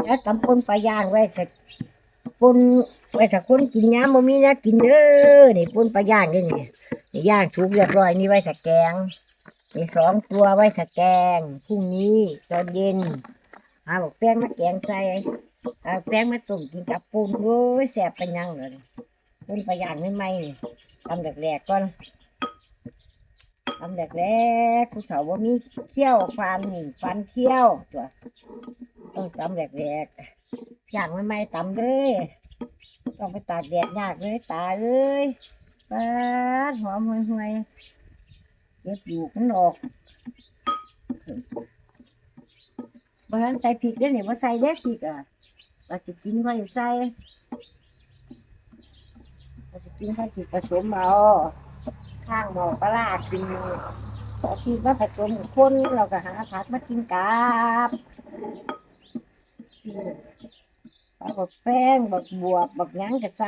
ແລ້ວຕຳປົ່ນປາຍ່າງໄວ້ ປ່ນໄວ້ຖ້າຄົນກິນ ຍາມບໍ່ມີແນວກິນເດີ. ນີ້ປົ່ນປາຍ່າງເດ້ນີ້ ນີ້ຍ່າງສຸກຮຽບຮ້ອຍ ນີ້ໄວ້ຖ້າແກງ. ນີ້ສອງຕົວໄວ້ຖ້າແກງ ພລຸ່ງນີ້ຕອນເຢັນ ຫາບັກແຕງມາແກງໃສ່ ເອົາບັກແຕງມາຕົ້ມກິນກັບປົ່ນ. ໂອ້ຍ ແຊບປານຫຍັງເລີຍ. ປົ່ນປາຍ່າງໃໝ່ໆ ນີ້ ຕຳແຫຼກໆກ່ອນ ຕຳແຫຼກໆ. ຜູ້ເຖົ້າບໍ່ມີຄ້ຽວ ຟານນີ້ ຟັນຄ້ຽວຕົວະ ຕ້ອງຕຳແຫຼກໆ. ຍ່າງໃໝ່ໆ ຕຳເລີຍ ຕ້ອງໄປຕາກແດດຍາກເລີຍຕາເອີຍ. ປາດ ຫອມຫ່ວຍໆ ເກັບຫຢູກມັນອອກ. ບໍ່ທັນໃສ່ພິກເດ້ນີ້ ບໍ່ໃສ່ເດ້ພິກອະ ວ່າຊິກິນຄ່ອຍໃສ່ ວ່າຊິກິນຄ່ອຍຊິປະສົມເອົາ ຂ້າງໝໍ້ປາລ້າກິນ. ເອົາພິກມາປະສົມຄົນ ແລ້ວກໍຫາຜັກມາກິນກັບ ເອົາບັກແຕງ ບັກບວບ ບັກຫຍັງກໍໃສ່